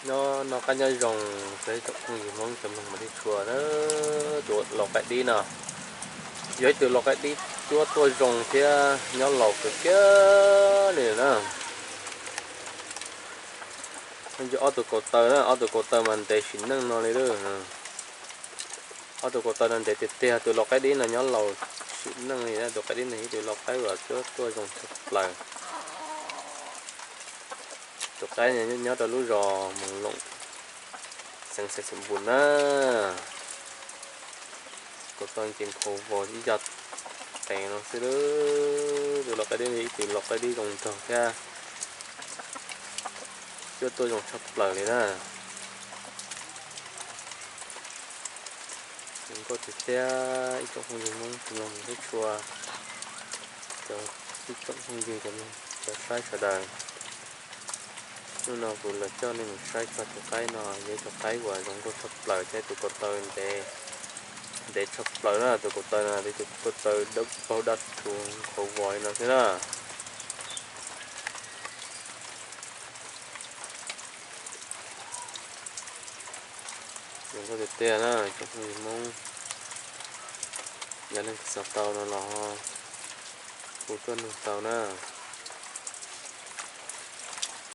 Nyob noj qab nyob zoo, peb tsoom phooj ywg Hmoob cov mloog mas tib tshua, tus lau qaib dib no yog ib tug lau qaib dib cuab tuaj zoo thiab nyob laus kawg kiag li na. Yog ob tug kaus taw na, ob tug kaus taw mas ntev sim neej no li lawm. Ob tug kaus taw no ntev tiag tiag, tus lau qaib dib no nyob laus sim neej li na. Tus qaib dib no yog ib tug lau qaib uas cuab tuaj zoo tshaj plaws. Tus qaib nyob rau lub zos Moos Loom, xeev Xais Xais Npus na. Kaus taw ces nkhaus vos ib yam teev no xwb. Tus lau qaib dib no ib tug lau qaib dib zoo nraug thiab cuab tuaj zoo tshaj plaws li na. Zoo nkauj tiag thiab ib tsoom phooj ywg Hmoob txhua leej txhua tus, cov ib tsoom phooj ywg cov saib sawv daws. Hnub no kuv los coj nej mus saib txog tus qaib no, yog ib tug qaib uas zoo nkauj tshaj plaws thiab tus kaus taw ntev, ntev tshaj plaws na. Tus kaus taw no yog tus kaus taw dawb paug daj rhuv nkhaus vos li no xwb na. Zoo nkauj tiag tiag na tsoom phooj ywg Hmoob. Yog leej twg xav tau no los hu tuaj nug tau na.